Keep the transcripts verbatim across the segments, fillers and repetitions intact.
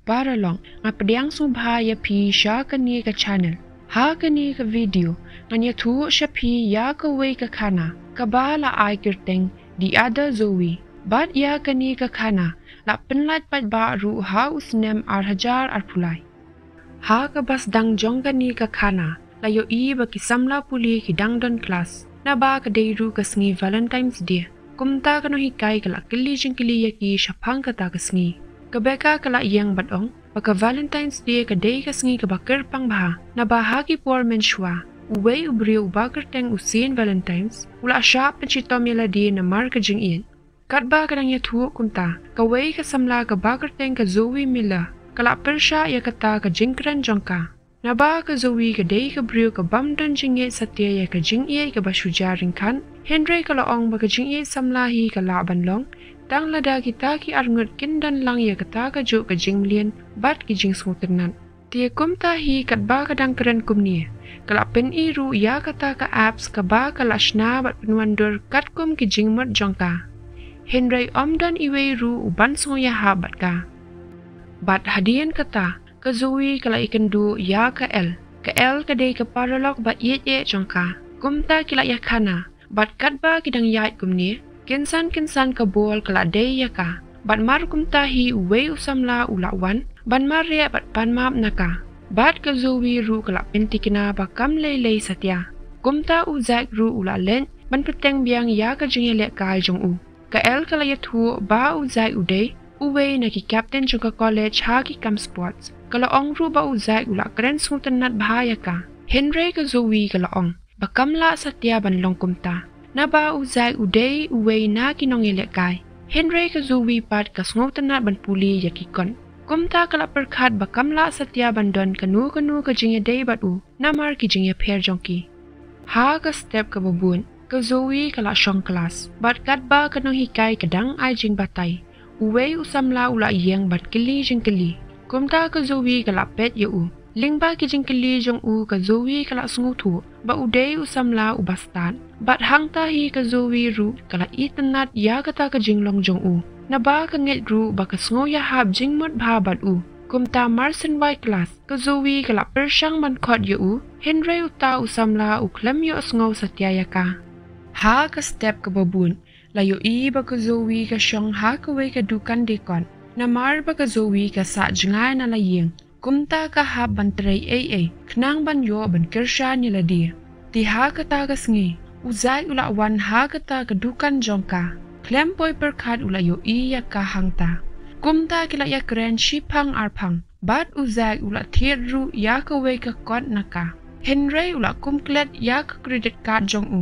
Paralok, nga pdiang sngewbha ïa phi sha kane ka channel. Ha kane ka video ngan ïathuh sha phi ïa kawei ka khana kaba la ai kyrteng The Other Zoe. Bad ïa kane ka khana la pynlait paidbah ruh ha u snem ar hajar arphew lai. Ha kaba sdang jong kane ka khana la ïohi ba ki samla pule ki dang don klas, naba ka dei ruh ka sngi Valentine's Day. Kumta ka nonghikai ka la kylli jingkylli ïa ki shaphang kata ka sngi. Ka Becca ka la ïeng bad ong ba ka Valentine's Day ka dei ka sngi kaba kyrpang bha, naba ha ki por mynshuwa uwei u briew uba kyrteng u Saint Valentine's u la shah pynshitom ïa lade namar ka jingïeit. Katba ka dang ïathuh kumta, kawei ka samla kaba kyrteng ka Zoe Miller ka la pyrshah ïa kata ka jingkren jong ka. Naba ka Zoe ka dei ka briew ka bym don jingïeit satia ïa ka jingïeit kaba shu jia ryngkat, hynrei ka la ong ba ka jingïeit samla hi ka lah ban long tang lada kita ki arngut kin don lang ïa kata kajuh ka jingmlien bad ki jingsngewtynnat. Te kumta hi katba ka dang kren kumne, ka la pyni ruh ïa kata ka apps kaba ka la shna bad pynwandur katkum ki jingmut jong ka. Hynrei ym don iwei ruh uban sngew ïahap bad ka. Bad hadien kata, ka Zoe ka la ïakynduh ïa ka Elle. Ka Elle ka dei ka paralok ba ïeit eh jong ka. Kumta ki la ïakhana, bad katba ki dang ïaid kumne, kynsan kynsan ka bol ka la dei ïa ka. Bad mar kumta hi uwei u samla u la wan ban mareh bad pan map na ka. Bad ka Zoe ruh ka la pyntikna ba kam lei lei satia. Kumta u Zack ruh u la leit ban pyrteng biang ïa ka jingïalehkai jong u. Ka Elle ka la ïathuh ba u Zack u dei uwei na ki captain jong ka college ha ki kam sports. Ka la ong ruh ba u Zack u la kren sngewtynnat bha ïa ka. Hynrei ka Zoe ka la ong ba kam lah satia ban long kumta, naba u Zack u dei uwei na ki nongïalehkai. Hynrei ka Zoe pat ka sngewtynnat ban pule ïa ki kot. Kumta ka la pyrkhat ba kam lah satia ban don kano kano ka jingïadei bad u namar ki jingïapher jong ki. Ha ka step kaba bud, ka Zoe ka la shong klas. Bad katba ka nonghikai ka dang ai jingbatai, uwei u samla u la ïeng bad kylli jingkylli. Kumta ka Zoe ka la peit ïa u. Lyngba ki jingkylli jong u ka Zoe ka la sngewthuh ba u dei u samla uba stad. Bad hangta hi ka Zoe ruh ka la itynnat ïa kata ka jinglong jong u. Naba ka ngeit ruh ba ka sngew ïahap jingmut bha bad u. Kumta mar shen wai klas, ka Zoe ka la pyrshang ban khot ïa u, hynrei uta u samla u khlem ïohsngew satia ïa ka. Ha ka step kaba bud, la ïohi ba ka Zoe ka shong ha kawei ka dukan dei kot. Namar ba ka Zoe ka sah jngai na la ïing, kumta ka hap ban trei ei ei khnang ban ïoh ban kyrshan ïa lade. Te ha kata ka sngi, u Zack u la wan ha kata ka dukan jong ka. Khlem poi pyrkhat u la ïohi ïa ka hangta. Kumta ki la ïakren shiphang arphang. Bad u Zack u la thied ruh ïa kawei ka kot na ka. Hynrei u la kum klet ïa ka credit card jong u.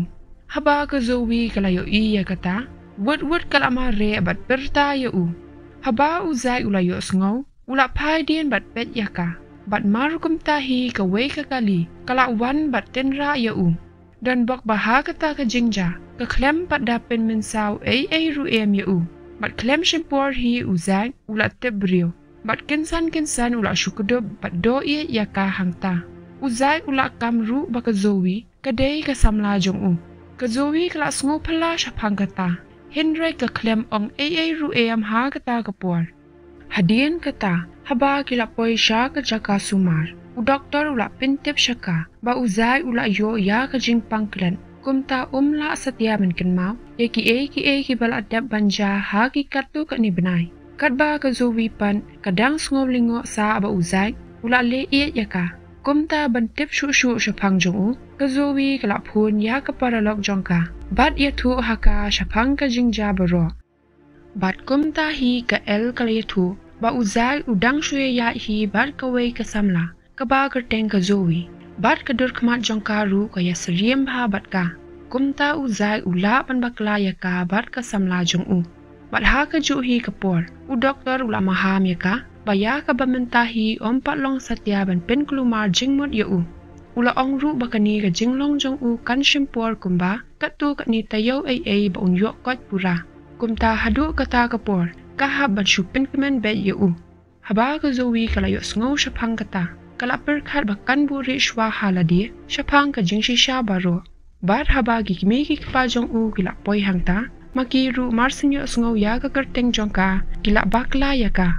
Haba ka Zoe ka la ïohi ïa kata, wut wut ka la mareh bad pyrta ïa u. Haba u Zack u la ïohsngew, u la phai dien bad peit ïa ka. Bad mar kumta hi kawei ka kali ka la wan bad tynrah ïa u. Don bok ba ha kata ka jingjia ka khlem pat da pynmynsaw ei ei ruh em ïa u. Bad khlem shim por hi u Zack u la tip briew. Bad kynsan kynsan u la shu kdup bad doh ïeit ïa ka hangta. U Zack u la kam ruh ba ka Zoe ka dei ka samla jong u. Ka Zoe ka la sngewphylla shaphang kata, hynrei ka khlem ong ei ei ruh em ha kata ka por. Hadien kata, haba ki la poi sha ka jaka sumar, u doktor u la pyntip sha ka ba u Zack u la ïoh ïa ka jingpang klet. Kumta um lah satia ban kynmaw ïa kiei kiei kiba la dep ban jia ha ki katto katne bnai. Katba ka Zoe pat ka dang sngew lyngngoh sah ba u Zack u la leh ïeit ïa ka. Kumta ban tip shuh shuh shaphang jong u, ka Zoe ka la phone ïa ka paralok jong ka bad ïathuh ha ka shaphang ka jingjia baroh. Bad kumta hi ka Elle ka la ïathuh ba u Zack u dang shu ïaid hi bad kawei ka samla kaba kyrteng ka Zoe. Bad ka dur khmat jong ka ruh ka ïasyriem bha bad ka. Kumta u Zack u lah ban bakla ïa ka bad ka samla jong u. Bad ha kajuh hi ka por, u doktor u la maham ïa ka ba ïa kaba mynta hi ym pat long satia ban pynkulmar jingmut ïa u. U la ong ruh ba kane ka jinglong jong u kan shim por kumba katto katne taïew ei ei ba un ïoh koit pura. Kumta haduh kata ka por ka hap ban shu pynkmen beit ïa u. Haba ka Zoe ka la ïohsngew shaphang kata, ka la pyrkhat ba kan buhrieh shuwa ha lade shaphang ka jingshisha baroh. Bad haba ki kmie ki kpa jong u ki la poi hangta, ma ki ruh mar syn ïohsngew ïa ka kyrteng jong ka, ki la bakla ïa ka.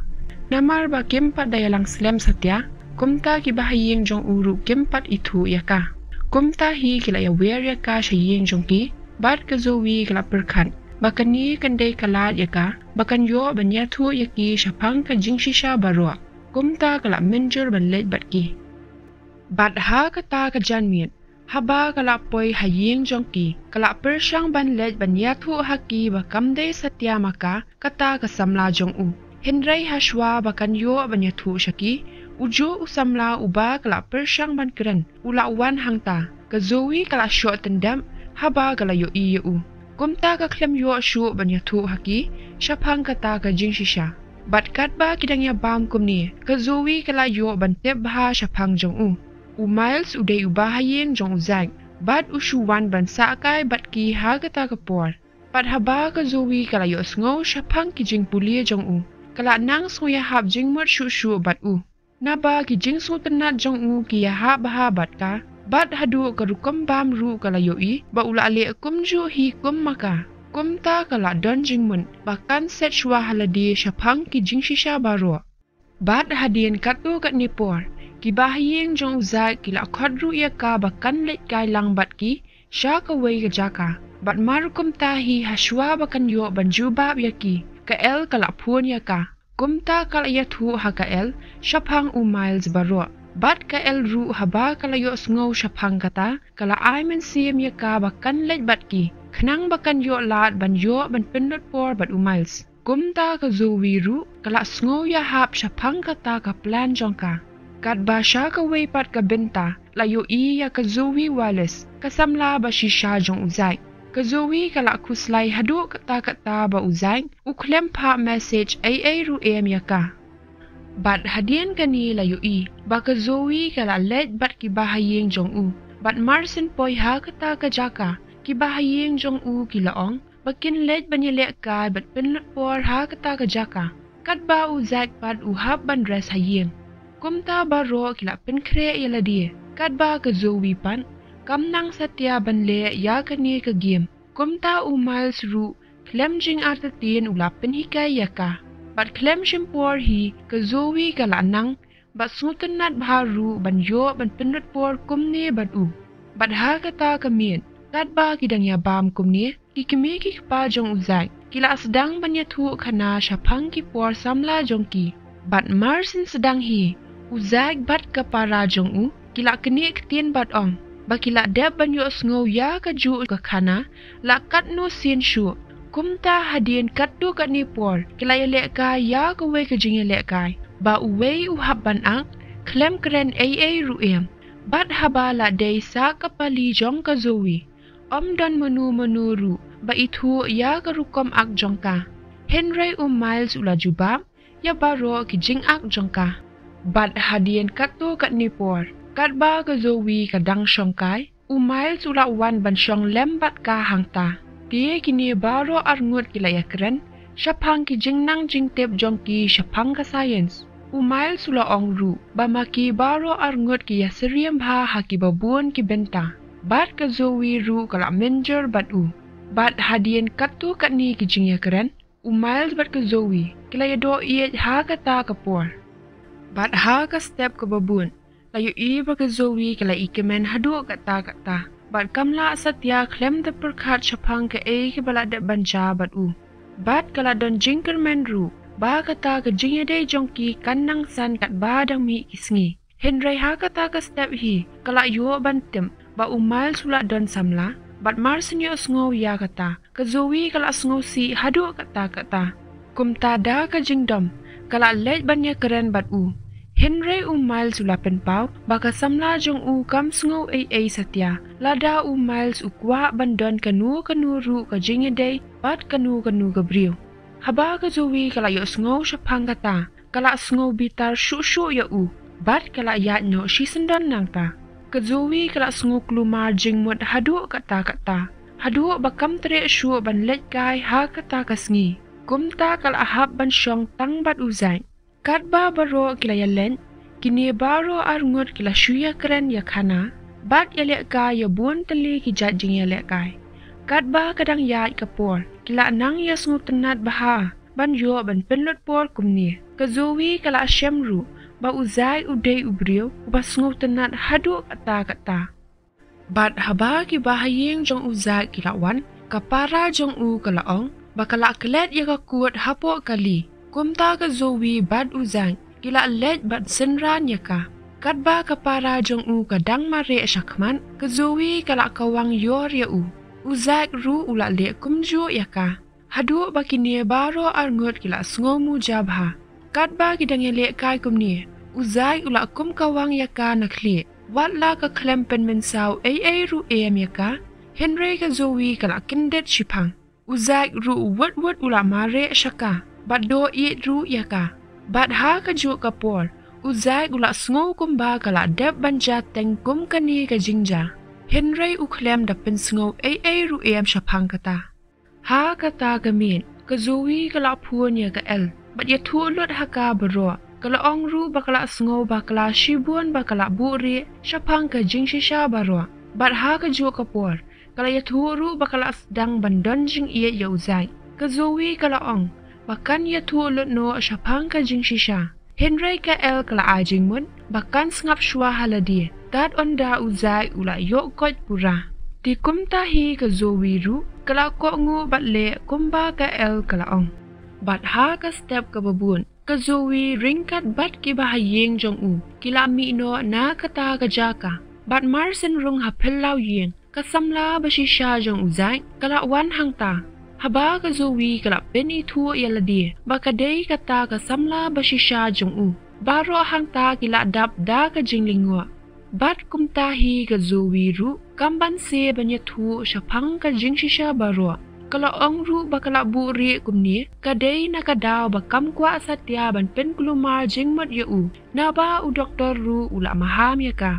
Namar ba kim pat da ïalang slem satia, kumta ki bahaïing jong u ruh kim pat ithuh ïa ka. Kumta hi ki la ïawer ïa ka sha ïing jong ki, bad ka Zoe ka la pyrkhat ba kane kan dei ka lad ïa ka ba kan ïoh ban ïathuh ïa ki shaphang ka jingshisha baroh. Kumta ka la mynjur ban leit bad ki. Bad ha kata ka janmiet, haba ka la poi ha ïing jong ki, ka la pyrshang ban leit ban ïathuh ha ki ba kam dei satia ma ka kata ka samla jong u. Hynrei hashwa ba kan ïoh ban ïathuh sha ki, u juh u samla uba ka la pyrshang ban kren u la wan hangta. Ka Zoe ka la shoh tyndep haba ka la ïohi ïa u. Kumta ka khlem ïoh shuh ban ïathuh ha ki shaphang kata ka jingshisha. Bad katba ki dang ïabam kumne, ka Zoe ka la ïoh ban tip bha shaphang jong u. U Miles u dei u bahaïing jong u Zack, bad u shu wan ban sah kai bad ki ha kata ka por. Bad haba ka Zoe ka la ïohsngew shaphang ki jingpule jong u, ka la nang sngew ïahap jingmut shuh shuh bad u. Naba ki jingsngewtynnat jong u ki ïahap bha bad ka, bad haduh ka rukom bam ruh ka la ïohi ba u la leh kumjuh hi kum ma ka. Kumta ka la don jingmut ba kan set shuwa ha lade shaphang ki jingshisha baroh. Bad hadien katto katne por, ki bahaïing jong u Zack ki la khot ruh ïa ka ba kan leit kai lang bad ki sha kawei ka jaka. Bad mar kumta hi hashwa ba kan ïoh ban jubab ïa ki, ka Elle ka la phone ïa ka. Kumta ka la ïathuh ha ka Elle shaphang u Miles baroh. Bad ka Elle ruh haba ka la ïohsngew shaphang kata, ka la ai mynsiem ïa ka ba kan leit bad ki, khnang ba kan ïoh lad ban ïoh ban pynlut por bad u Miles. Kumta ka Zoe ruh ka la sngew ïahap shaphang kata ka plan jong ka. Katba sha kawei pat ka bynta la ïohi ïa ka Zoe Wallace, ka samla ba shisha jong u Zack. Ka Zoe ka la khuslai haduh katta katta ba u Zack u khlem phah message ei ei ruh em ïa ka. Bad hadien kane la ïohi ba ka Zoe ka la leit bad ki bahaïing jong u. Bad mar syn poi ha kata ka jaka, ki bahaïing jong u ki la ong ba kin leit ban ïalehkai bad pynlut por ha kata ka jaka. Katba u Zack pat u hap ban rest ha ïing. Kumta baroh ki la pynkhreh ïa lade, katba ka Zoe pat kam nang satia ban leh ïa kane ka game. Kumta u Miles ruh khlem jingartatien u la pynhikai ïa ka. Bad khlem shim por hi ka Zoe ka la nang bad sngewtynnat bha ruh ban ïoh ban pynlut por kumne bad u. Bad ha kata ka miet, katba ki dang ïabam kumne, ki kmie ki kpa jong u Zack ki la sdang ban ïathuh khana shaphang ki por samla jong ki. Bad mar syn sdang hi, u Zack bad ka para jong u ki la knieh ktien bad ong ba ki la dep ban ïohsngew ïa kajuh ka khana la katno sien shuh. Kumta hadien katto katne por ki la ïalehkai ïa kawei ka jingïalehkai ba uwei u hap ban ak khlem kren ei ei ruh em. Bad haba la dei sa ka pali jong ka Zoe, ym don mano mano ruh ba ithuh ïa ka rukom ak jong ka. Hynrei u Miles u la jubab ïa baroh ki jingak jong ka. Bad hadien katto katne por, katba ka Zoe ka dang shong kai, u Miles u la wan ban shong lem bad ka hangta. Te kine baroh arngut ki la ïakren shaphang ki jingnang jingtip jong ki shaphang ka science. U Miles u la ong ruh ba ma ki baroh arngut ki ïasyriem bha ha kiba bun ki bynta. Bad ka Zoe ruh ka la mynjur bad u. Bad hadien katto katne ki jingïakren, u Miles bad ka Zoe ki la ïadoh ïeit ha kata ka por. Bad ha ka step kaba bud, la ïohi ba ka Zoe ka la ikmen haduh katta katta. Bad kam lah satia khlem da pyrkhat shaphang kaei kaba la dep ban jia bad u. Bad ka la don jingkyrmen ruh ba kata ka jingïadei jong ki kan nang san katba dang mih ki sngi. Hynrei ha kata ka step hi ka la ïoh ban tip ba u Miles u la don samla, bad mar syn ïohsngew ïa kata, ka Zoe ka la sngewsih haduh katta katta. Kumta da ka jingdom ka la leit ban ïakren bad u. Hynrei u Miles u la pynpaw ba ka samla jong u kam sngew ei ei satia lada u Miles u kwah ban don kano kano ruh ka jingïadei bad kano kano ka briew. Haba ka Zoe ka la ïohsngew shaphang kata, ka la sngew bitar shuh shuh ïa u, bad ka la ïaid noh shisyndon nangta. Ka Zoe ka la sngew kulmar jingmut haduh katta katta, haduh ba kam treh shuh ban leit kai ha kata ka sngi. Kumta ka la hap ban shong tang bad u Zack. Katba baroh ki la ïaleit, kine baroh arngut ki la shu ïakren ïa khana, bad ïalehkai ïa bun tylli ki jait jingïalehkai. Katba ka dang ïaid ka por, ki la nang ïasngewtynnat bha ban ïoh ban pynlut por kumne. Ka Zoe ka la shem ruh ba u Zack u dei u briew uba sngewtynnat haduh katta katta. Bad haba ki bahaïing jong u Zack ki la wan, ka para jong u ka la ong ba ka la klet ïa ka kot hapoh kali. Kumta ka Zoe bad u Zack ki la leit bad synran ïa ka. Katba ka para jong u ka dang mareh shakhmat, ka Zoe ka la kawang ïor ïa u. U Zack ruh u la leh kumjuh ïa ka. Haduh ba kine baroh arngut ki la sngew muja bha. Katba ki dang ïalehkai kumne, u Zack u la kum kawang ïa ka na khlieh. Wat la ka khlem pynmynsaw ei ei ruh em ïa ka, hynrei ka Zoe ka la kyndit shiphang. U Zack ruh wut wut u la mareh sha ka bad doh ïeit ruh ïa ka. Bad ha kajuh ka por u Zack u la sngew kumba ka la dep ban jia teng kum kane ka jingjia, hynrei u khlem da pynsngew ei ei ruh em shaphang kata. Ha kata ka miet ka Zoe ka la phone ïa ka Elle bad ïathuh lut ha ka baroh. Ka la ong ruh ba ka la sngew ba ka la shibun ba ka la buhrieh shaphang ka jingshisha baroh. Bad ha kajuh ka por ka la ïathuh ruh ba ka la sdang ban don jingïeit ïa u Zack. Ka Zoe ka la ong ba kan ïathuh lut noh shaphang ka jingshisha. Hynrei ka Elle ka la ai jingmut ba kan sngap shuwa ha lade tad ynda u Zack u la ïoh koit pura. Te kumta hi ka Zoe ruh ka la kohnguh bad leh kumba ka Elle ka la ong. Bad ha ka step kaba bud ka Zoe ryngkat bad ki bahaïing jong u ki la mih noh na kata ka jaka. Bad marsien rung ha phyllaw ïing ka samla bashisha jong u Zack ka la wan hangta. Haba ka Zoe ka la pynithuh ïa lade ba ka dei kata ka samla bashisha jong u, baroh hangta ki la dap da ka jinglyngngoh. Bad kumta hi ka Zoe ruh kam banse ban ïathuh shaphang ka jingshisha baroh. Ka la ong ruh ba ka la buhrieh kumne ka dei na ka daw ba kam kwah Satya ban pynkulmar jingmut ïa u. Naba u doktor ruh u la maham ïa ka.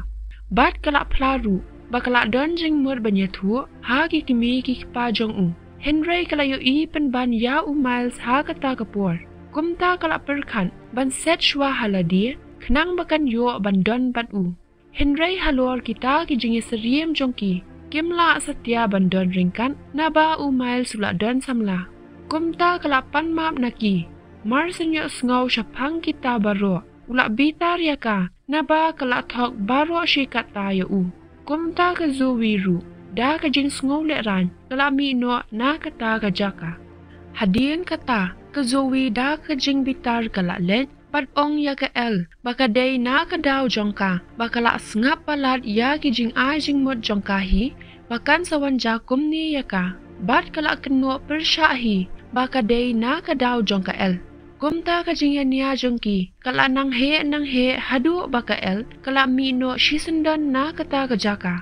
Bad ka la phla ruh ba ka la don jingmut ban ïathuh ha ki kmie ki kpa jong u. Hynrei ka la ïohi pynban ïa u Miles ha kata ka por. Kumta ka la pyrkhat ban set shuwa ha lade khnang ba kan ïoh ban don bad u. Hynrei halor kita ki jingïasyriem jong ki, kim lah Satya ban don ryngkat naba u Miles u la don samla. Kumta ka la pan map na ki. Marsien ïohsngew shaphang kita baroh u la bitar ïa ka naba ka la thok baroh shi katta ïa u. Kumta ka Zoe ruh da ka jingsngew lehraiñ ka la mih noh na kata ka jaka. Hadien kata ka Zoe da ka jingbitar ka la leit bad ong ïa ka Elle ba ka dei na ka daw jong ka ba ka la sngap palat ïa ki jingai jingmut jong ka hi ba kan sa wan jia kumne ïa ka. Bad ka la kynnoh pyrshah hi ba ka dei na ka daw jong ka Elle. Kumta ka jingïania jong ki ka la nang heh nang heh haduh ba ka Elle ka la mih noh shisyndon na kata ka jaka.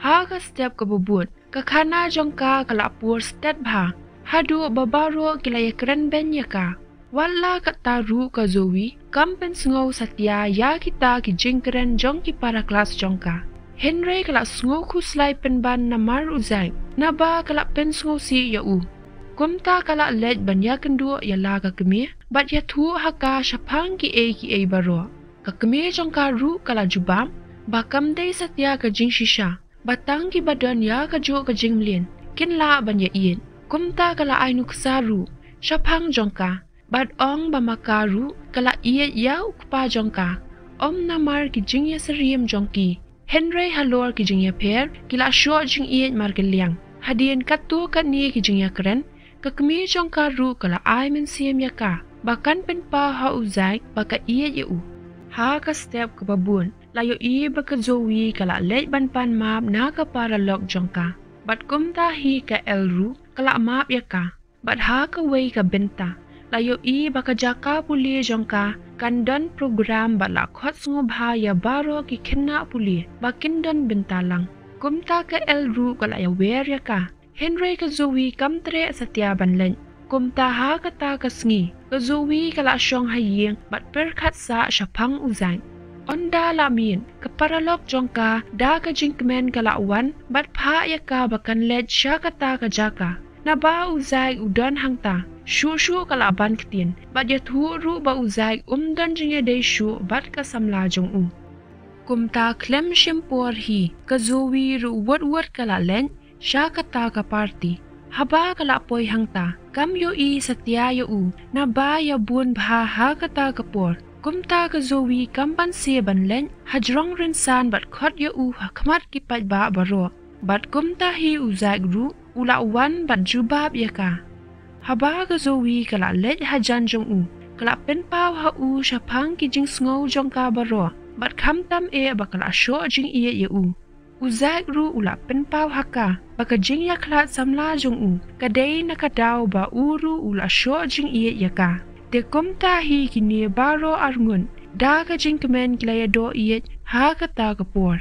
Ha ka step kaba bud ka khana jong ka ka la pur stet bha haduh ba baroh ki la ïakren beiñ ïa ka. Wat la katta ruh ka Zoe kam pynsngew satia ïa kita ki jingkren jong ki para klas jong ka. Hynrei ka la sngew khuslai pynban namar u Zack naba ka la pynsngewsih ïa u. Kumta ka la leit ban ïakynduh ïa la ka kmie bad ïathuh ha ka shaphang kiei kiei baroh. Ka kmie jong ka ruh ka la jubab ba kam dei satia ka jingshisha ba tang kiba don ïa kajuh ka jingmlien kin lah ban ïaieit. Kumta ka la ai nuksa ruh shaphang jong ka bad ong ba ma ka ruh ka la ïeit ïa u kpa jong ka, ym namar ki jingïasyriem jong ki. Hynrei halor ki jingïapher ki la shoh jingïeit markylliang. Hadien katto katne ki jingïakren ka kmie jong ka ruh ka la ai mynsiem ïa ka ba kan pynpaw ha u Zack ba ka ïeit ïa u. Ha ka step kaba bud la ïohi ba ka Zoe ka la leit ban pan map na ka paralok jong ka. Bad kumta hi ka Elle ruh ka la map ïa ka. Bad ha kawei ka bynta la ïohi ba ka jaka pule jong ka kan don program bad la khot sngewbha ïa baroh ki khynnah pule ba kin don bynta lang. Kumta ka Elle ruh ka la ïawer ïa ka. Hynrei ka Zoe kam treh satia ban leit. Kumta ha kata ka sngi ka Zoe ka la shong ha ïing bad pyrkhat sah shaphang u Zack. Ynda la miet ka paralok jong ka da ka jingkmen ka la wan bad phah ïa ka ba kan leit sha kata ka jaka. Naba u Zack u don hangta. Shuh shuh ka la ban ktien bad ïathuh ruh ba u Zack um don jingïadei shuh bad ka samla jong u. Kumta khlem shim por hi ka Zoe ruh wut wut ka la leit sha kata ka party. Haba ka la poi hangta, kam ïohi satia ïa u, naba ïa bun bha ha kata ka por. Kumta ka Zoe kam banse ban leit hajrong rynsan bad khot ïa u ha khmat ki paidbah baroh. Bad kumta hi u Zack ruh u la wan bad jubab ïa ka. Haba ka Zoe ka la leit hajan jong u, ka la pynpaw ha u shaphang ki jingsngew jong ka baroh, bad khamtam eh ba ka la shoh jingïeit ïa u. U Zack ruh u la pynpaw ha ka ba ka jingïakhlad samla jong u ka dei na ka daw ba u ruh u la shoh jingïeit ïa ka. Te kumta hi kine baroh arngut da ka jingkmen ki la ïadoh ïeit ha kata ka por.